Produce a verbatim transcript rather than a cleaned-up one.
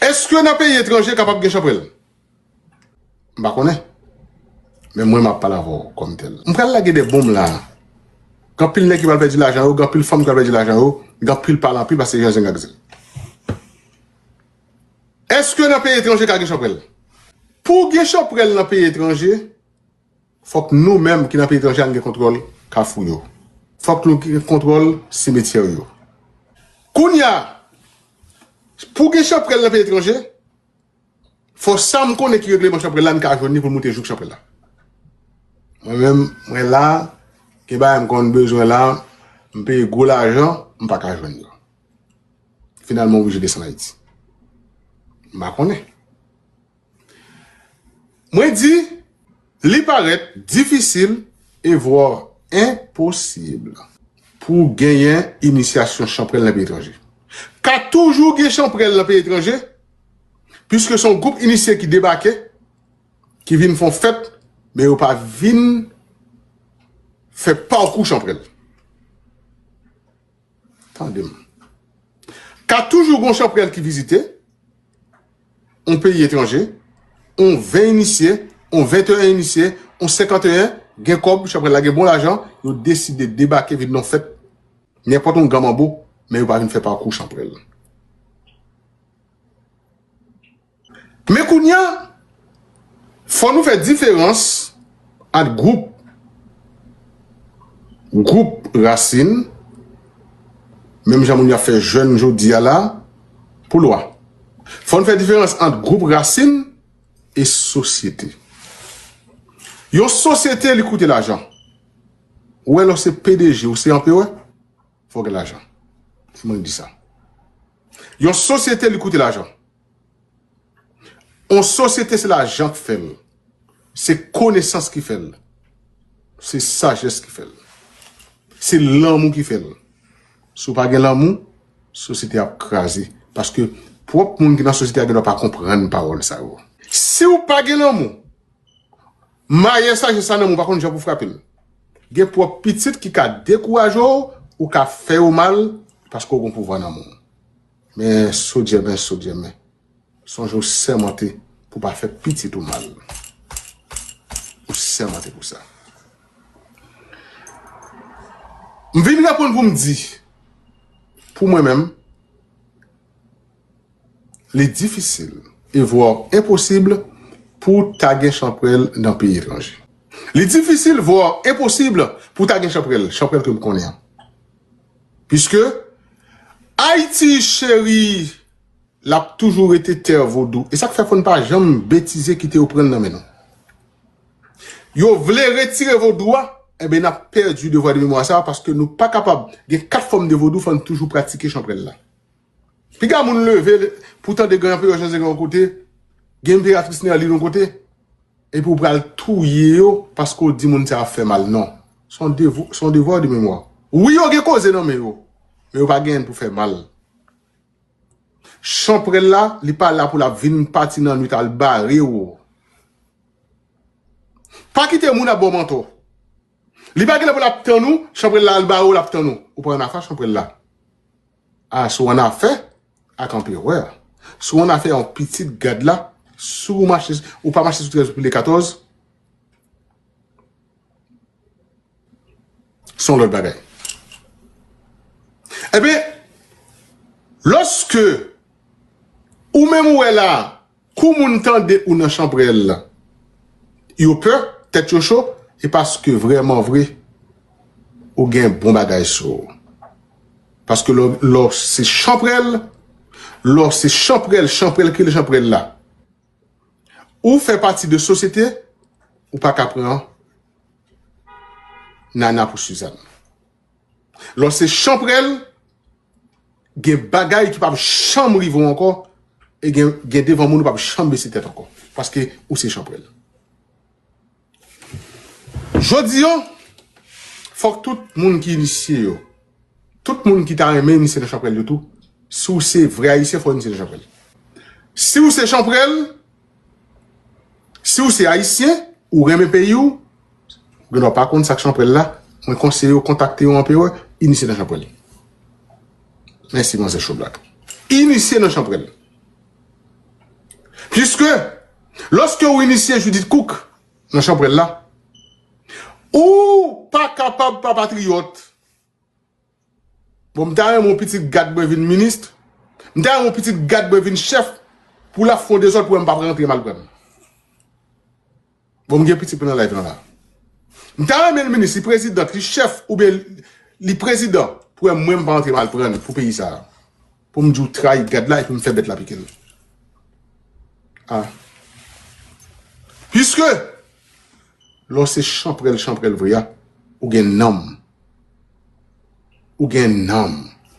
Èske nan peyi etranje kapab gen chanpwèl? M pa konnen. Men mwen, m ap pale avè w kòm tèl. M pral lage de bonm la. Gen anpil nèg ki pral pèdi lajan yo, gen anpil fanm ki pral pèdi lajan yo, gen anpil pale anpil paske jan zeng ak zeng. Èske nan peyi etranje ka gen chanpwèl? Pou gen chanpwèl nan peyi etranje, fòk nou menm ki nan peyi etranje a, nou gen kontwòl kafou yo. Fòk nou gen kontwòl simetyè yo. Kounye a, pou gen chanpwèl nan peyi etranje, fò sa m konnen ki regleman chanpwèl la, n ka jwenn li pou n moute jouk chanpwèl la. Mwen menm, mwen la, gen bagay m konn bezwen la, m peye gwo lajan, m pa ka jwenn yo. Finalman, oblije desann Ayiti. M pa konnen. Mwen di, li parèt difisil e vwa enposib pou genyen inisyasyon chanpwèl nan peyi etranje. Ka toujou gen chanpwèl nan peyi etranje, piske se yon gwoup inisye ki debake, ki vin fè yon fèt, men yo pa vin fè pakou chanpwèl. Tande m. Ka toujou gen yon chanpwèl ki vizite yon peyi etranje, yon ven inisye, yon venteyen inisye, yon senkanteyen, gen kòb, chanpwèl la gen bon lajan, yo deside debake vin nan fèt, nenpòt yon granmanbo, men yo pa vin fè pakou chanpwèl. Men kounye a, fò nou fè diferans ant gwoup, gwoup rasin, menm jan moun yo ap fè jèn jodi a la, pou lwa. Fò nou fè diferans ant gwoup rasin e sosyete. Yon sosyete, li koute lajan. Ou wè, lè w se P D G, ou se anperè, fò w gen lajan. Se mwen ki di sa. Yon sosyete, li koute lajan. Yon sosyete, se lajan k fè l. Se konesans ki fè l. Se sajès ki fè l. Se lanmou ki fè l. Si w pa gen lanmou, sosyete a ap kraze. Paske pwòp moun ki nan sosyete a gendwa pa konprann pawòl sa yo. Si w pa gen lanmou, mayè sajès la nan men w, ou pa konn jan pou frape l. Gen pwòp pitit ki ka dekouraje w, ou ka fè yo mal, paske w gen pouvwa nan men w. Men sodyè, men sodyè, men. Sonje w sèmante pou pa fè pitit ou mal. Ou sèmante pou sa. M vin reponn pou m di, pou mwen menm, li difisil e vwa enposib pou ta gen chanpwèl nan peyi etranje. Li difisil vwa enposib pou ta gen chanpwèl, chanpwèl ke m konnen an. Piske Ayiti cheri, l ap toujou rete tè vodou. E sa k fè fò n pa janm betize kite yo pran l nan men nou. Yo vle retire vodou a, enben n ap pèdi devwa de memwa sa a paske nou pa kapab gen kat fòm de vodou, fò n toujou pratike chanpwèl la. Piga moun leve pou tande gen anperè Jan Zeng yon kote, gen enperatris Nèlin yon kote, epi w pral touye yo paske w di moun sa ap fè mal. Non. Se yon devwa, se yon devwa de memwa. Wi, yo gen koze nan men yo, men yo pa gen anyen pou fè mal. Chanpwèl la, li pa la pou l ap vin pati nan nwit al bare w. Pa kite moun ap ba w mantò. Li pa gen lè pou l ap tann ou, chanpwèl la al bare w, l ap tann ou. Ou pa annafè chanpwèl la. A, si w annafè ak anperè a. Si w annafè yon pitit gad la, si w mache, ou pa mache sou trèz pou le katòz, se yon lòt bagay. Ebyen, lòske ou menm ou wè la, kou moun tande ou nan chanpwèl, yo pè, tèt yo cho, e paske vrèman vre, ou gen bon bagay sou ou. Paske lè, lè w se chanpwèl, lè w se chanpwèl, chanpwèl ki rele chanpwèl la, ou fè pati de sosyete, ou pa ka pran nana pou Sizàn. Lè w se chanpwèl, gen bagay ki p ap janm rive w ankò, e gen, gen devan moun ou p ap janm bese tèt ankò. Paske ou se chanpwèl. Jodi a, fòk tout moun ki inisye yo, tout moun ki ta renmen inisye nan chanpwèl yo tou, si w se vrè Ayisyen, fò w inisye nan chanpwèl. Si w se chanpwèl, si w se Ayisyen, ou renmen peyi w, ou gendwa pa konn sa k chanpwèl la, mwen konseye w kontakte yon anperè, inisye nan chanpwèl. Mèsi, manzè Cho Black. Inisye nan chanpwèl. Piske, lòske ou inisye Judith Cook nan chanpwèl la, ou pa kapab pa patriyòt. Bon, m ta renmen yon pitit gad mwen vin minis. M ta renmen yon pitit gad mwen vin chèf. Pou l ap fè yon dezòd pou wè m p ap rantre mal pran. Bon, m gen pitit mwen nan live lan la. M ta renmen l minis, li prezidan, li chèf, oubyen li prezidan, pou wè mwen m pa antre mal pran pou peyi sa a. Pou m di w trayi gad la, epi m fè bèt la pike l. Ah. Piske, lè w se chanprèl, chanprèl vre a, ou gen nanm. Ou gen nanm.